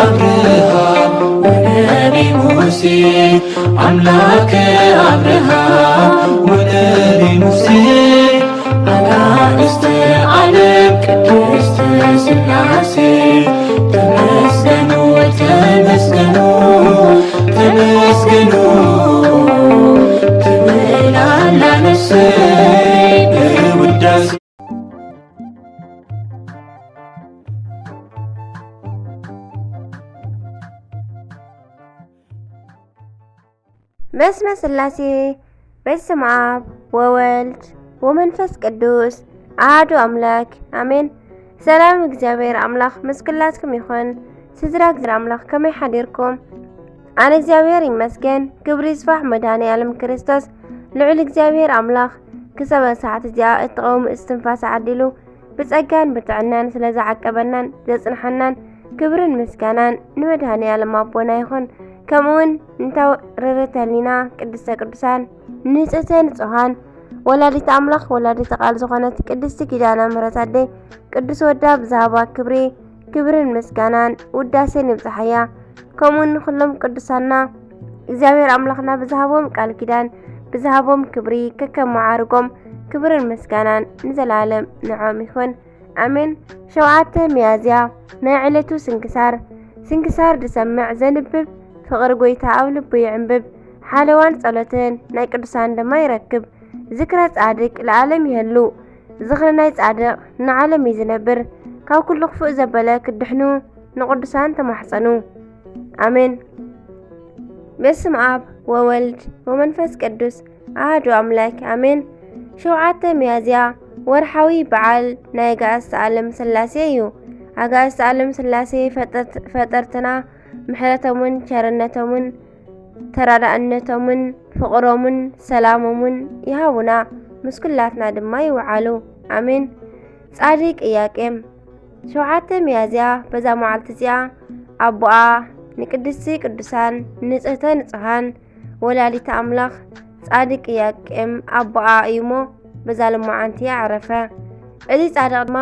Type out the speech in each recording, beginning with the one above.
አብርሃም ወነቢ ሙሴ፣ አምላከ አብርሃም ወነቢ ሙሴ፣ አጋእዝተ ዓለም ቅድስት ሥላሴ፣ ተመስገኑ፣ ተመስገኑ፣ ተመስገኑ ትብል ኣላ ነፍሰይ በውዳሴ። በስመ ሥላሴ፣ በስመ አብ ወወልድ ወመንፈስ ቅዱስ አሐዱ አምላክ አሜን። ሰላም እግዚኣብሔር ኣምላኽ ምስ ኩላትኩም ይኹን። ስድራ እግዚኣብሔር ኣምላኽ ከመይ ሓዲርኩም? ኣነ እግዚኣብሔር ይመስገን። ክብሪ ይስፋሕ መድኃኔ ዓለም ክርስቶስ ልዑል እግዚኣብሔር ኣምላኽ ክሳብ ሰዓት እዚኣ እትቐውም እስትንፋስ ዓዲሉ ብጸጋን ብጥዕናን ስለ ዝዓቀበናን ዘጽንሓናን ክብርን ምስጋናን ንመድኃኔ ዓለም ኣቦና ይኹን። ከምኡውን ንታ ርርተ ህሊና ቅድስተ ቅዱሳን ንጽህተ ንጹሃን ወላዲት ኣምላኽ ወላዲት ቃል ዝኾነት ቅድስቲ ኪዳነ ምሕረት ኣደይ ቅዱስ ወዳ ብዝሃባ ክብሪ ክብርን ምስጋናን ውዳሴን ይብጽሓያ። ከምኡውን ንኹሎም ቅዱሳና እግዚኣብሔር ኣምላኽና ብዝሃቦም ቃል ኪዳን ብዝሃቦም ክብሪ ከከም መዓርጎም ክብርን ምስጋናን ንዘለዓለም ንዖም ይኹን። ኣሜን። ሸውዓተ ሚያዝያ ናይ ዕለቱ ስንክሳር። ስንክሳር ዝሰምዕ ዘንብብ ፍቕሪ ጐይታ ኣብ ልቡ ይዕንብብ። ሓለዋን ጸሎትን ናይ ቅዱሳን ድማ ይረክብ። ዝክረ ጻድቅ ለዓለም ይሀሉ። ዝኽሪ ናይ ጻድቕ ንዓለም እዩ ዝነብር። ካብ ኩሉ ክፉእ ዘበለ ክድሕኑ ንቅዱሳን ተማሕጸኑ። ኣሜን። በስም ኣብ ወወልድ ወመንፈስ ቅዱስ ኣሐዱ ኣምላክ ኣሜን። ሸውዓተ ሚያዝያ ወርሓዊ በዓል ናይ ኣጋእዝተ ዓለም ሥላሴ እዩ። ኣጋእዝተ ዓለም ሥላሴ ፈጠርት-፣ ፈጠርትና ምሕረቶምን ቸርነቶምን ተራዳእነቶምን ፍቕሮምን ሰላሞምን ይሃቡና፣ ምስ ኩላትና ድማ ይውዓሉ። ኣሜን። ጻድቅ ኢያቄም። ሸውዓተ ሚያዝያ በዛ መዓልቲ እዚኣ ኣቦኣ ንቅድስቲ ቅዱሳን ንጽህተ ንጹሃን ወላዲተ ኣምላኽ ጻድቅ ኢያቄም ኣቦኣ እዩ እሞ በዛ ሎማዓንቲ ኣዕረፈ። እዚ ጻድቕ ድማ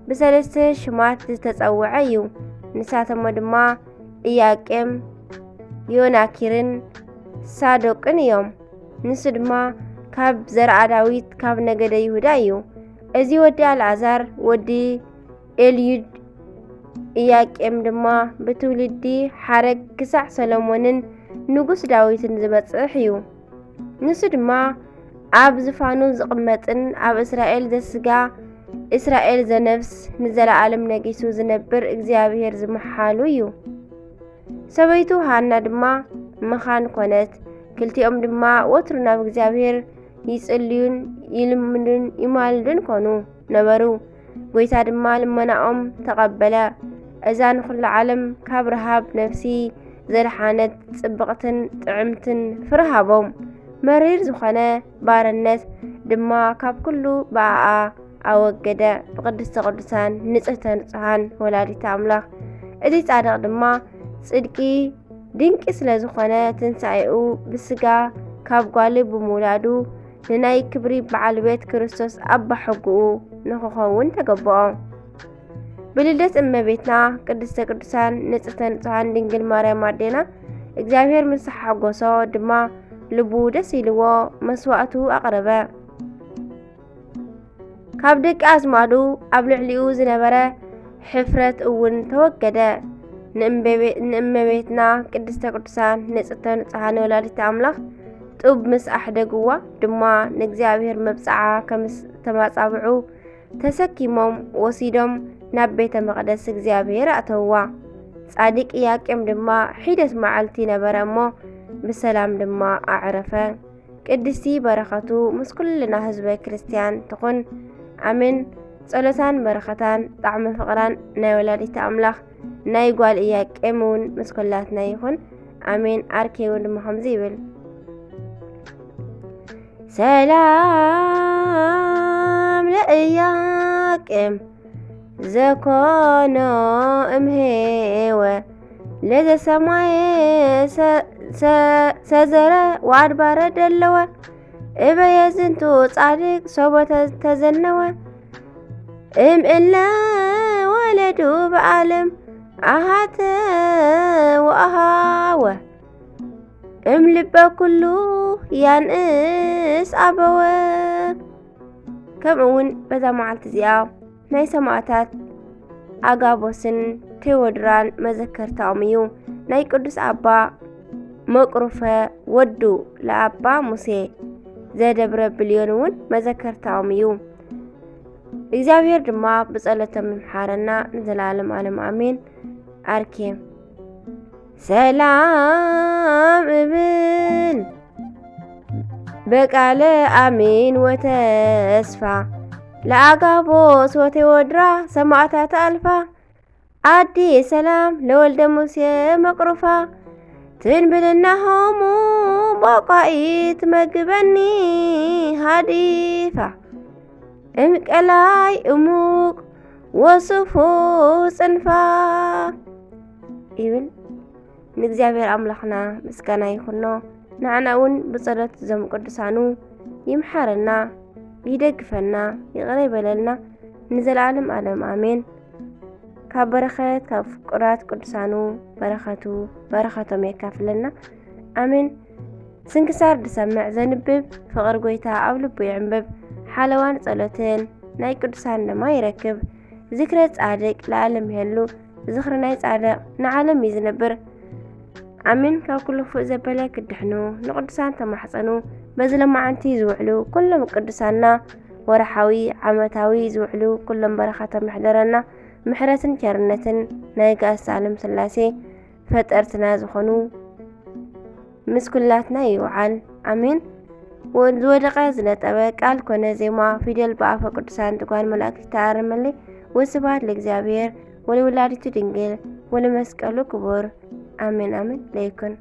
ብሰለስተ ሽማት ዝተጸውዐ እዩ። ንሳቶሞ ድማ ኢያቄም፣ ዮናኪርን ሳዶቅን እዮም። ንሱ ድማ ካብ ዘርኣ ዳዊት ካብ ነገደ ይሁዳ እዩ። እዚ ወዲ ኣልዓዛር ወዲ ኤልዩድ ኢያቄም ድማ ብትውልዲ ሓረግ ክሳዕ ሰሎሞንን ንጉስ ዳዊትን ዝበጽሕ እዩ። ንሱ ድማ ኣብ ዝፋኑ ዝቕመጥን ኣብ እስራኤል ዘስጋ እስራኤል ዘነፍስ ንዘለዓለም ነጊሱ ዝነብር እግዚኣብሔር ዝመሓሉ እዩ። ሰበይቱ ሃና ድማ መኻን ኮነት። ክልቲኦም ድማ ወትሩ ናብ እግዚኣብሔር ይጽልዩን ይልምኑን ይማልዱን ኮኑ ነበሩ። ጐይታ ድማ ልመናኦም ተቐበለ። እዛ ንኹሉ ዓለም ካብ ረሃብ ነፍሲ ዘድሓነት ጽብቕትን ጥዕምትን ፍረ ሃቦም። መሪር ዝኾነ ባርነት ድማ ካብ ኩሉ ብኣኣ ኣወገደ። ብቅድስተ ቅዱሳን ንጽህተ ንጹሃን ወላዲተ ኣምላኽ። እቲ ጻድቕ ድማ ጽድቂ ድንቂ ስለ ዝኾነ ትንሳኤኡ ብስጋ ካብ ጓል ብምውላዱ ንናይ ክብሪ በዓል ቤት ክርስቶስ ኣባ ሕጉኡ ንኽኸውን ተገበኦ። ብልደት እመቤትና ቅድስተ ቅዱሳን ንጽህተ ንጹሃን ድንግል ማርያም ኣዴና እግዚኣብሔር ምስ ሓጎሶ ድማ ልቡ ደስ ኢልዎ መስዋዕቱ ኣቕረበ። ካብ ደቂ ኣዝማዱ ኣብ ልዕሊኡ ዝነበረ ሕፍረት እውን ተወገደ። ንእምቤቤ-፣ ንእመቤትና ቅድስተ ቅዱሳን ንጽህተ ንጹሃን ወላዲተ ኣምላኽ ጡብ ምስ ኣሕደግዋ ድማ ንእግዚኣብሔር መብጽዓ ከም ስ-፣ ተማጻብዑ ተሰኪሞም ወሲዶም ናብ ቤተ መቕደስ እግዚኣብሔር ኣእተውዋ። ጻድቅ ኢያቄም ድማ ሒደት መዓልቲ ነበረ እሞ ብሰላም ድማ ኣዕረፈ። ቅድስቲ በረኸቱ ምስ ኩልና ህዝበ ክርስቲያን ትኹን። ኣሜን። ጸሎታን በረኸታን ጣዕመ ፍቕራን ናይ ወላዲተ ኣምላኽ ናይ ጓል ኢያቄም እውን ምስ ኩላትና ይኹን። ኣሜን። ኣርኬ እውን ድማ ከምዚ ይብል። ሰላም ለኢያቄም ዘኮኖ እምሄወ ለዘሰማየ ሰ-፣ ሰ-፣ ሰዘረ ወአድባረ ደለወ እበየ ዝንቱ ጻድቅ ሶበ ተ-፣ ተዘነወ እምእለ ወለዱ በዓለም ኣሃተ ወኣሃወ እም ልበ ኩሉ ያንእስ ኣበወ። ከምኡ እውን በዛ መዓልቲ እዚኣ ናይ ሰማዕታት ኣጋቦስን ቴዎድራን መዘከርታኦም እዩ። ናይ ቅዱስ ኣባ መቅሩፈ ወዱ ለኣባ ሙሴ ዘደብረ ብልዮን እውን መዘከርታኦም እዩ። እግዚኣብሔር ድማ ብጸሎቶም ይምሓረና ንዘለዓለም ዓለም ኣሜን። ኣርኬ ሰላም እብል በቃለ ኣሚን ወተስፋ ለኣጋቦስ ወቴዎድራ ሰማዕታት ኣልፋ ኣዲ ሰላም ለወልደ ሙሴ መቅሩፋ ትንብልናሆሙ ቦቋኢት መግበኒ ሃዲፋ እምቀላይ እሙቅ ወሱፉ ጽንፋ ይብል። ንእግዚኣብሔር ኣምላኽና ምስጋና ይኹኖ። ንዓና እውን ብጸሎት እዞም ቅዱሳኑ ይምሓረና፣ ይደግፈና፣ ይቕረ ይበለልና ንዘለዓለም ዓለም ኣሜን። ካብ በረኸት ካብ ፍቁራት ቅዱሳኑ በረኸቱ በረኸቶም የካፍለና ኣሜን። ስንክሳር ዝሰምዕ ዘንብብ ፍቕሪ ጎይታ ኣብ ልቡ ይዕንብብ። ሓለዋን ጸሎትን ናይ ቅዱሳን ድማ ይረክብ። ዝክረ ጻድቅ ለዓለም ይሄሉ፣ ዝኽሪ ናይ ጻድቕ ንዓለም እዩ ዝነብር። ኣሜን። ካብ ኩሉ ክፉእ ዘበለ ክድሕኑ ንቅዱሳን ተማሕጸኑ። በዚ ለማዓንቲ ዝውዕሉ ኩሎም ቅዱሳንና ወርሓዊ ዓመታዊ ዝውዕሉ ኩሎም በረኻቶም ይሕደረና። ምሕረትን ቸርነትን ናይ ጋስ ዓለም ስላሴ ፈጠርትና ዝኾኑ ምስ ኩላትና ይውዓል። ኣሜን። ወ- ዝወደቐ ዝነጠበ ቃል ኮነ ዜማ ፊደል ብኣፈ ቅዱሳን ትጓል መላእክት ይተኣረመለይ። ወስብሐት ለእግዚኣብሔር ወለወላዲቱ ድንግል ወለመስቀሉ ክቡር። ኣሜን ኣሜን ለይኩን።